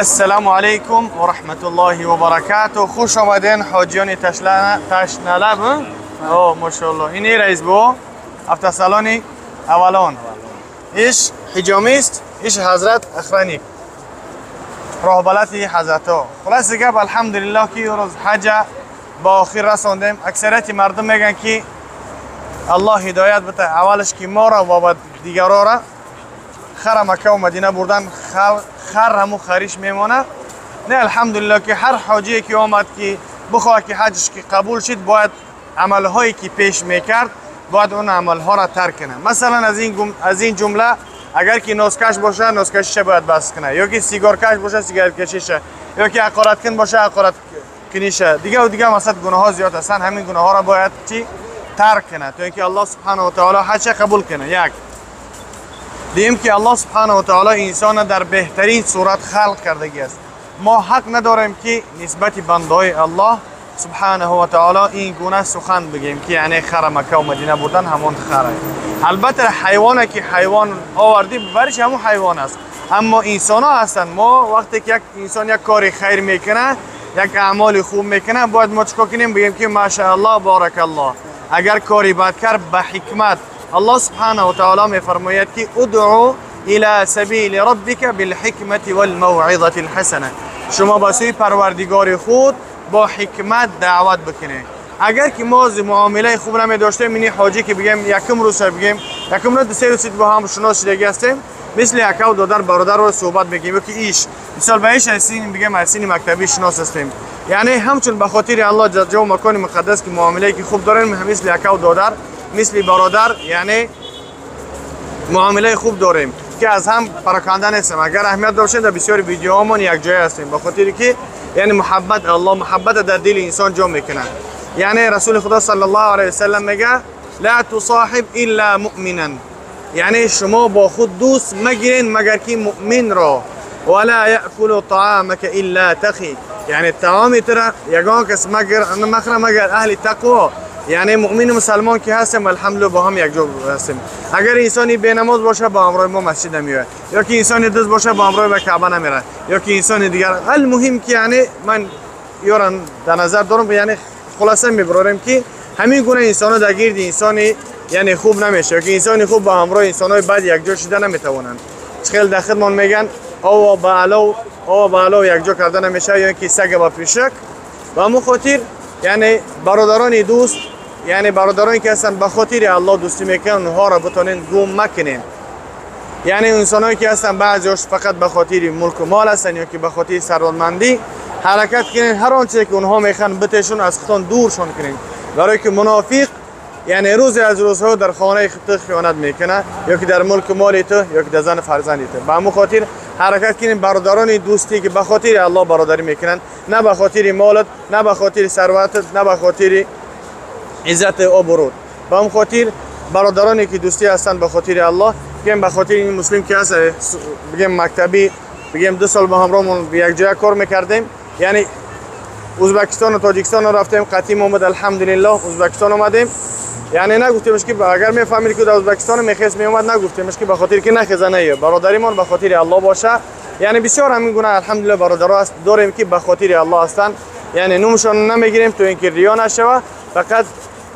Ассалому алайкум ва раҳматуллоҳи ва баракатуҳ. Хуш омаден, ҳоҷиёни ташналаб. О, машааллоҳ. Ини раис бо автосалони Авалон. Иш ҳиҷомист, иш ҳазрат охранник. Роҳбалати ҳазратҳо. Хулоси гап, алҳамдулиллоҳ, ки рӯз ҳаҷа ба охир расондем. Аксарияти мардум мегӯянд, ки Аллоҳ ҳидоят бите аввалаш ки моро ва ба дигарора. Хара Макка ва Мадина бурдан, хар ҳаму хариш мемонад. Не, алҳамдулиллоҳ, ки ҳар ҳоҷие ки омад, ки бихоҳад, ки ҳаҷш ки қабул шид, бояд амалҳое ки пеш мекард, бояд он амалҳоро тарк кунад. Масалан, аз ин ҷумла, агар ки носкаш боша, носкашиша бояд бас кунад, ё ки сигоркаш боша, сигареткашиша, ё ки ҳақораткун боша, ҳақораткуниша, дигаву дигар. Масалан, гуноҳҳо зиёд ҳастанд. Ҳамин гуноҳҳоро бояд чӣ тарк кунад, то ин ки Аллоҳ субҳанаҳу ва таоло ҳаҷша қабул кунад. Як дигим, ки Аллоҳ субҳанаҳу ва таоло инсонро дар беҳтарин сурат халқ кардагӣ аст. Мо ҳақ надорем, ки нисбати бандаҳои Аллоҳ субҳанаҳу ва таоло ин гуна сухан бигем, ки яъне хара Макка ва Мадина бурдан ҳамон хара. Албатта, ҳайвоне ки ҳайвон овардӣ, бариш ҳамон ҳайвон аст, аммо инсонҳо ҳастанд. Мо вақте ки як инсон як кори хайр мекунад, як аъмоли хуб мекунад, бояд мо чикор кунем? Бигем, ки машааллоҳ, боракаллоҳ. Агар кори бад кард, ба ҳикмат. Аллоҳ субҳанаҳу ва таоло мефармояд, ки ادع إلى سبيل ربك بالحكمة والموعظة الحسنة. Шумо ба сӯи Парвардигори худ бо ҳикмат даъват бикунед. Агар ки мо муомилаи хуб намедоштем, ини ҳоҷӣ ки бигем, якум рӯза бигем, якум рӯз, 3 рӯз бо ҳам шинос шудагӣ ҳастем, мисли акаву додар, бародарро суҳбат мекунем, ё ки иш мисол ба иш аз сини, бигем, аз сини мактабӣ шинос ҳастем. Яъне ҳамчун ба хотири Аллоҳ дар ҷо макони муқаддас ки муомилае ки хуб дорем, мисли акаву додар, мисли бародар, яъне муомилаи хуб дорем, ки аз ҳам пароканда нестем. Агар аҳамият дошем, дар бисёри видеоҳомон якҷоя ҳастем, ба хотире ки яъне муҳаббат, Аллоҳ муҳаббата дар дили инсон ҷо мекунад. Яъне Расули Худо саллаллоҳу алайҳи васалам мега: لا تصاحب إلا مؤمنا. Яъне шумо бо худ дӯст магирен, магар ки муъминро. ولا يأكل طعامك إلا تقي. Яъне таоми тура ягон кас махра, магар аҳли тақво. Яъне муъмину мусалмон ки ҳастем, алҳамдулилла, бо ҳам якҷо ҳастем. Агар инсони бенамоз боша, бо ҳамроҳи мо масҷид намеояд, ё ки инсони дузд боша, бо ҳамроҳи ба Каъба намерад, ё ки инсони дигар. Алмуҳим, ки яъне ман ёра дар назар дорам, яъне хулоса мебарорем, ки ҳамин гуна инсонҳо дар гирди инсони яъне хуб намешавад, ё ки инсони хуб бо ҳамроҳи инсонҳои бад якҷо шида наметавонанд. Чӣ хел дар хидмон мегӯянд, ово ба алов якҷо карда намешавад, ё ки сага ба пишак. Ба ҳамон хотир, яъне бародарони дӯст, яъне бародароне ки ҳастанд, ба хотири Аллоҳ дӯстӣ мекунанд, онҳоро битонед гум макунед. Яъне инсонҳое ки ҳастанд, баъзеҳош фақат ба хотири мулку мол ҳастанд ё ки ба хотири сарватмандӣ. Ҳаракат кунед, ҳар он чизе ки онҳо мехоҳанд, битешон, аз худтон дуршон кунед, барое ки мунофиқ яъне рӯзе аз рӯзҳо дар хонаи ту хиёнат мекунад, ё ки дар мулку моли ту, ё ки дар зану фарзанди ту. Ба ҳамон хотир ҳаракат кунед, бародарони дӯстӣ ки ба хотири Аллоҳ бародарӣ мекунанд, на ба хотири молат, на ба хотири сарватат, на ба хотири иззати обрӯд. Ба ҳамон хотир, бародароне ки дӯстӣ ҳастанд ба хотири Аллоҳ, бигем, ба хотири ин муслим ки ҳаст, бигем, мактабӣ, бигем, 2 сол бо ҳамроҳмон якҷоя кор мекардем, яъне Узбекистону Тоҷикистонро рафтем, қатим омад, алҳамдулиллоҳ, Узбекистон омадем. Яъне нагуфтемш, ки агар мефаҳмид, ки дар Узбекистон мехест, меомад. Нагуфтемш, ки ба хотири ки нахеза, наё, бародаримон ба хотири Аллоҳ боша. Яъне бисёр ҳамин гуна, алҳамдулиллоҳ, бародаро аст дорем, ки ба хотири Аллоҳ ҳастанд. Яъне номшон намегирем, то ин ки риё нашава. Фақат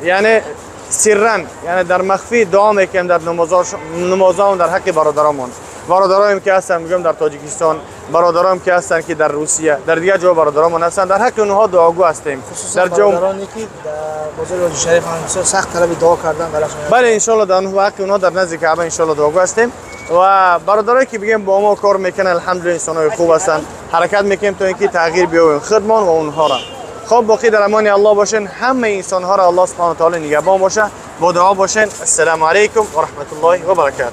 яъне сирран, яъне дар махфӣ дуо мекунем дар намозҳоам дар ҳаққи бародаромон. Бародароем ки ҳастанд, мегӯям, дар Тоҷикистон, бародароем ки ҳастанд, ки дар Русия, дар дигар ҷо бародаромон ҳастанд, дар ҳаққи онҳо дуогӯ ҳастем. Хусусан бародароне ки дар бозори Ҳоҷи Шариф ҳам бисёр сахт талаби дуо кардан барашон. Бале, иншоалло, дар ҳаққи онҳо дар назди Каъба, иншоалло, дуогӯ ҳастем. Ва бародарое ки, бигем, бо мо кор мекунанд, алҳамдулилла, инсонҳои хуб ҳастанд. Ҳаракат мекунем, то ин ки тағйир биёбем худмон ва онҳоро. Хоб, боқӣ дар амони Аллоҳ бошен. Ҳамаи инсонҳоро Аллоҳ субҳана таоло нигаҳбон боша. Бо дуо бошен. Ассалому алайкум ва раҳматуллоҳи ва баракату.